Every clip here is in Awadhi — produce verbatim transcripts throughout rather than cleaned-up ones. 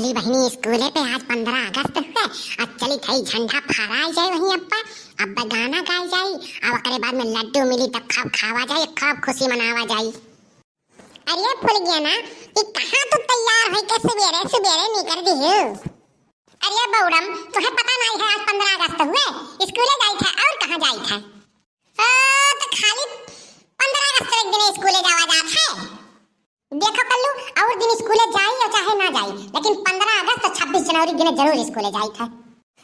चली बहिनी, स्कूले पे आज पन्द्रह अगस्त हुए, आज चली थई झंडा फहराई जाए वहीं अब्बा, अब्बा गाना गाई जाई, अब ओकरे बाद में लड्डू मिली, तब खूब खावा जाई, खूब खुशी मनावा जाई। अरे फुलगेना, ई कहाँ तू तैयार होई के सुबेरे सुबेरे निकर दिहू? अरे बौड़म, तुहे पता नाई है आज पन्द्रह अगस्त हुए, स्कूले जाई थे और कहाँ जाई थे? ओ, तो खाली पन्द्रह अगस्त एक दिन स्कूले जावा जात है। देखो कल्लू, और दिन स्कूले जाई या चाहे ना जाई, लेकिन पन्द्रह अगस्त और छब्बीस जनवरी दिन जरूर स्कूले जाई थे।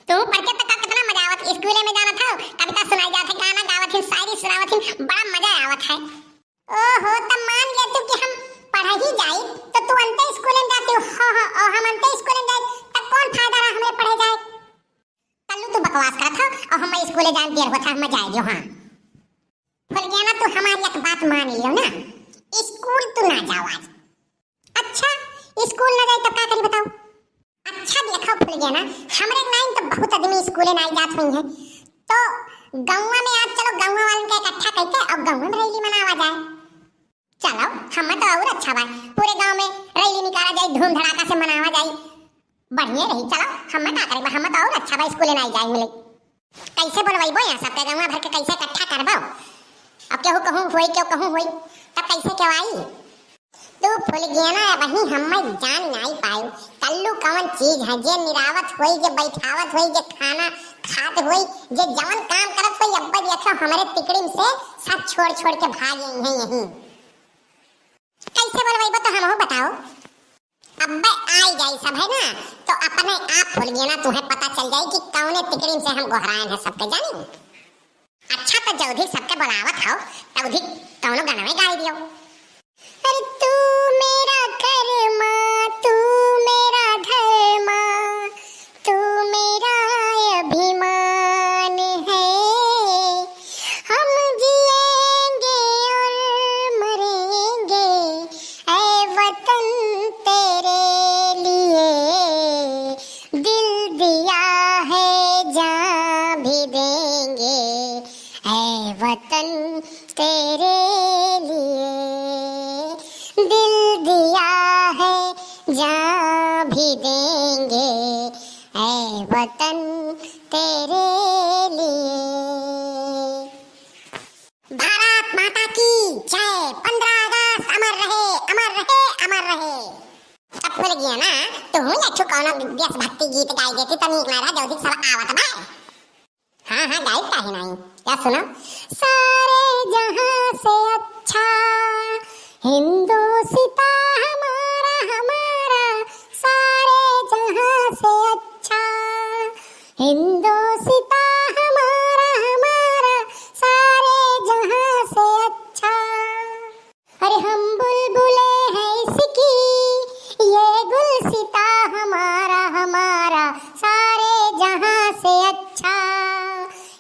तू पढ़ के तो का कितना मजा आवत, स्कूले में जाना था, कविता सुनाई जात है, गाना गावत हिन, शायरी सुनावत हिन, बड़ा मजा आवत है। ओहो, त मान ले तू कि हम पढ़ा ही जाई, तो तू अंते स्कूल में जाती हो, हाँ, हाँ, और हम अंते स्कूल में जाई, त कौन फायदा रहा हमरे पढ़े जाए? कल्लू तू बकवास करत हो, और हम स्कूले जाए देर होत है, हम जाए दियो, हाँ। फुलगेना, तू हमारी एक बात मान लियो ना, स्कूल तू ना जाओ आज। अच्छा, स्कूल ना जाई तब का करी बताओ? अच्छा देखो फुलगेना, हमरे नाई तो बहुत आदमी स्कूले नाई जात हुई है, तो गौवा में आज चलो गौवा वालन के इकट्ठा करके और गौवा में रैली मनावा जाए। चलो, हम तो और अच्छा बा, पूरे गांव में रैली निकाला जाए, धूम धड़ाका से मनावा जाए, बढ़िया रही। चलो, हम का करे, हम तो और अच्छा बा, स्कूले नाई जाए मिले। कैसे बोलवाइबो यहाँ सबके गौवा भर के, कैसे इकट्ठा करबो? अब केहू कहूँ होई, केहू कहूँ होई, तब कैसे केवाई? तू फुलगेना, वही हम्मे जान नाई पायो। कल्लू कौन चीज है जे निरावत होई, जे बैठावत होई, जे खाना खात होई, जे जवन काम करत होई, अब्बा देखो हमरे तिकड़िम से सब छोड़ छोड़ के भाग आई हैं यहीं। कैसे बोलवाइबो तो हमहू बताओ। अब्बे आई जाई सब है ना, तो अपने आप फुलगेना तुहे पता चल जाई कि कौने तिकड़िम से हम गोहरायन है सबके, जानी। अच्छा, तो जौधी सबके बुलावत हो, तौधी कौनो गनवे गाई दियो। अरे तू मेरा कर्मा, तू मेरा धर्मा, तू मेरा अभिमान है। हम जिएंगे और मरेंगे, ऐ वतन तेरे लिए। दिल दिया है, जान भी देंगे, ऐ वतन तेरे लिए। दिल दिया है, जान भी देंगे, ऐ वतन तेरे लिए। भारत माता की जय। पन्द्रह अगस्त अमर रहे, अमर रहे, अमर रहे। अब फुलगेना, तू एक ठो कौनो देशभक्ति गीत गाई देती तो नीक ना रहा, जल्दी सब आवत बा। हाँ, हाँ, गाई काहे नाई? या सुनो। सारे जहां से अच्छा हिंदोसिता हमारा, हमारा, सारे जहां से अच्छा हिंदोसिता हमारा, हमारा, सारे जहां से अच्छा। अरे हम बुलबुले हैं इसकी, ये गुलसिता हमारा, हमारा, सारे जहां से अच्छा।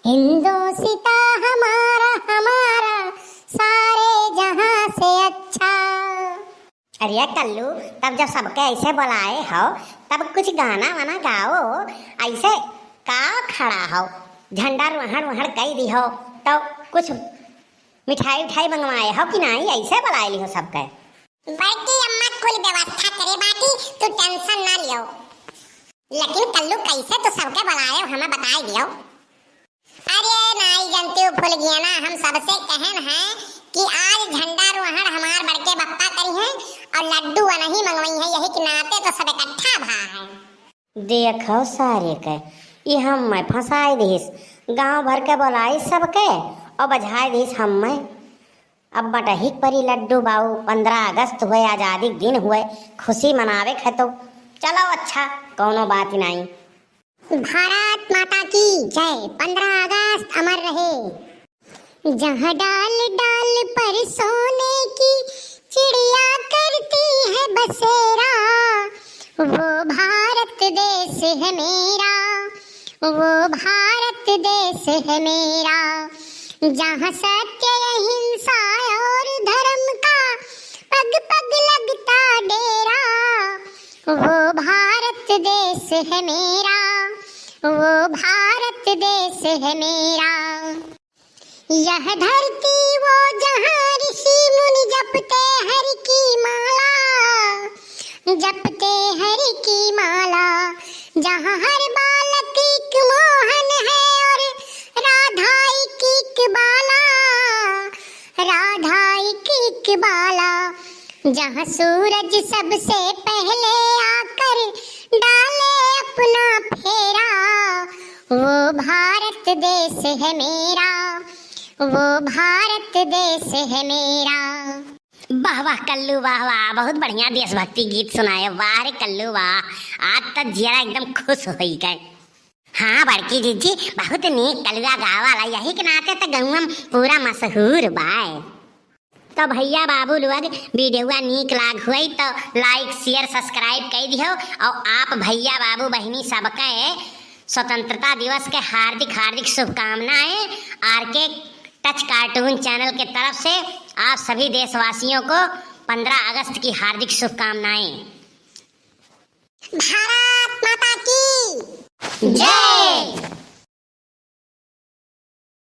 हिंदोसिता हमारा, हमारा, सारे जहां से अच्छा। अरे कल्लू, तब जब सबके ऐसे बुलाए हो, तब कुछ गाना वाना गाओ, ऐसे का खड़ा हो, झंडा रोहण वोहण कई दी हो, तो कुछ मिठाई उठाई मंगवाए हो कि नाई? ऐसे बुलाए लिहो सबके। बड़की अम्मा कुल व्यवस्था करे बाटी, तू tension ना लियो। लेकिन कल्लू कैसे तू सबके बुलाए हो, हमें बताए दियो। अरे नाई जनती फुलगेना, हम सबसे कहन है कि आज झंडा रोहण हमार बड़के बप्पा करी हैं और लड्डू वनही मंगवाई हैं, यही के नाते तो सब इकट्ठा भा है। देखो सारे के, ई हम्मे फंसाई दिहिस। गांव भर के बोलाई सबके और बजाई दिहिस हम्मे। अब बटही के परी लड्डू बाऊ, पन्द्रह अगस्त हुए, आजादी के दिन हुए, खुशी मनावे के है तो चलो अच्छा, कौनो बात ही नाई। भारत माता की जय, पन्द्रह अगस्त अमर रहे। जहाँ डाल डाल पर सोने की चिड़िया करती है बसेरा, वो भारत देश है मेरा, वो भारत देश है मेरा। जहाँ सत्य अहिंसा और धर्म का पग पग लगता डेरा, वो भारत देश है मेरा, वो भारत देश है मेरा। यह धरती वो जहाँ ऋषि मुनि जपते हरि की माला, जपते हरि की माला। जहाँ सूरज सबसे पहले आकर डाले अपना फेरा, वो भारत देश है मेरा, वो भारत देश है मेरा। वाह वाह कल्लू, वाह वाह, बहुत बढ़िया देशभक्ति गीत सुनाए। वाह रे कल्लू वाह, आज तो जियरा एकदम खुश होई गए। हाँ बड़की जीजी, बहुत नीक कलुआ गावाला, यही के नाते तो गौवा में पूरा मशहूर बाय। तो भैया बाबू लोग, वीडियोवा नीक लाग हुई तो like, share, subscribe कर दियो। और आप भैया बाबू बहिनी सबके स्वतंत्रता दिवस के हार्दिक हार्दिक शुभकामनाएं। आरके टच कार्टून चैनल के तरफ से आप सभी देशवासियों को पन्द्रह अगस्त की हार्दिक शुभकामनाएं। भारत माता की जय।